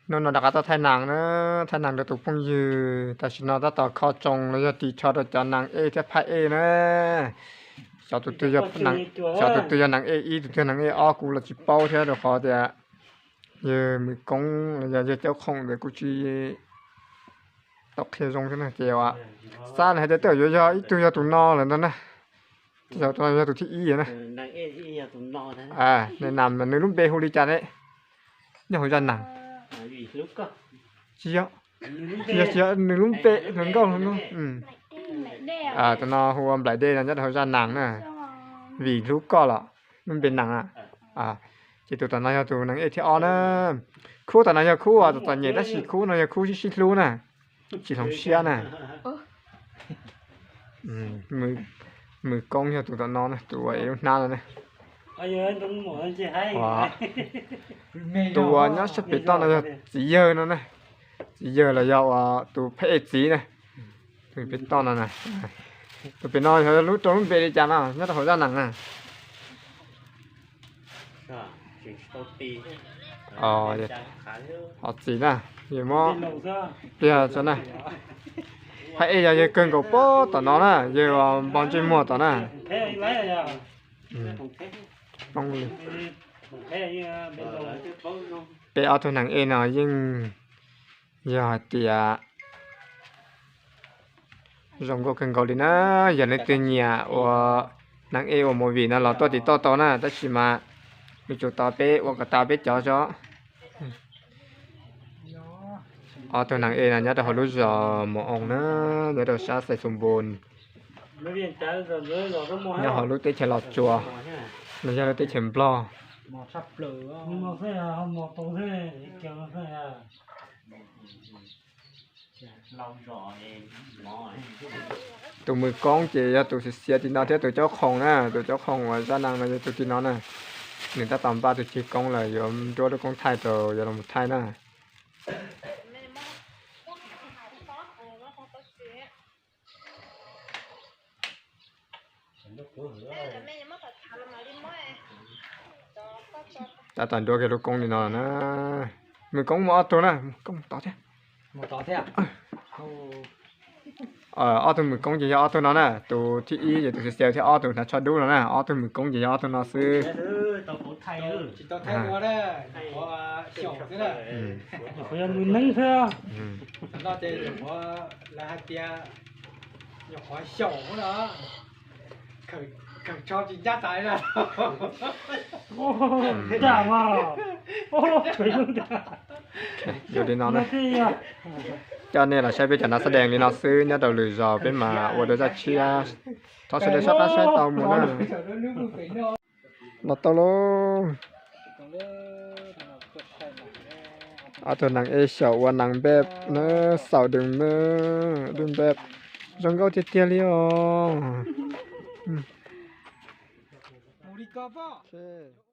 Hnub no rov qab tuaj thaij nas na, thaij nas rau tus phooj ywg, tam sim no tab tom kho tsoo los yog ris tsho rau cov nas ej thiab phab ej na. Xyov tus twg yog nas ej ib, tus twg nas ej ob kuv los tsis paub thiab rau qhov tias yawg Mws Koob los yog yawg Caub Qhoom ntawd kuj tsis tau qhia zoo thiab na ces xav hais tias tej zaum yuav yog ib tug yog tus no lawm ntag na. Tej zaum tus no yog tus thib ib na. Nws nam mas nws lub npe hu li cas ne? Nyob hauv zaj nas. Tsis yog, tsis yog, tsis yog, nws lub npe hluas nkauj hluas nkauj. Tus no hu ua Nplaim Dej no nyob rau hauv zaj nas na. Vim hlub koj los lub npe nas. Ces tus tom no yog tus nas ej thib ob na. Khub tom no yog khub uas txom txom nyem tab sis khub no yog khub sib sib hlub na, tsis hloov siab na. Mws Koob yog tus tom no na, tus uas ev lub hnab no na. Tus uas nyob sab pem toj no yog txiv yawg no na. Txiv yawg los yog uas tus phab ej txiv na. Tus pem toj no na. Tus pem no yog lub rau lub npe li cas no nyob rau hauv zaj nas na. Ho txiv na, yog muab pliag tso na. Phab ej yog yawg kawg nkaus pem tom no na, yawg npog ntsej muag tom na. Peb ob tug nas ej no yeej yog hais tias zoo nkauj kawg nkaus li na. Yog leej twg nyiam ua nas ej ua movie no los tuaj tim toj tau na, tab sis mas yuav tsum tos peb ua kom tas peb cov tso. Ob tug nas ej no nyob rau hauv lub zos Mos Oo na, nyob rau sab Xais Xus Npus, nyob hauv lub teb chaws Los Tsuas, los yog lub teb chaws Nplog. Tus Mws Koob ces yog tus xiav xiav tim no thiab tus Caub Qhoom na, tus Caub Qhoom uas zaj nas no yog tus tim no na. Nws tab tom npaj tus ceg koob lawm yuav nruab lub koob thaij rau yuav los thaij na. Tab tom nruab kiag lub koob li no na. Mws Koob mus ob tug na, koob mus tod thiab. Ob tug Mws Koob ces yog ob tug no na, tus thib ib ces tus xiav xiav thiab ob tug hnav tsho dub no na, ob tug Mws Koob ces yog ob tug no xwb. Zoo li no na. Coj nej los saib peb cov nas xab dees li no xwb, nyob rau lwm zaus peb mam ua dua zaj tshiab. Thov sawv daws soj qab saib tau mus na. Los tau lauj. Ob tug nas ej xyaum ua nas npej na, xaum dwm na, dwm npej zoo nkauj tiag tiag li os.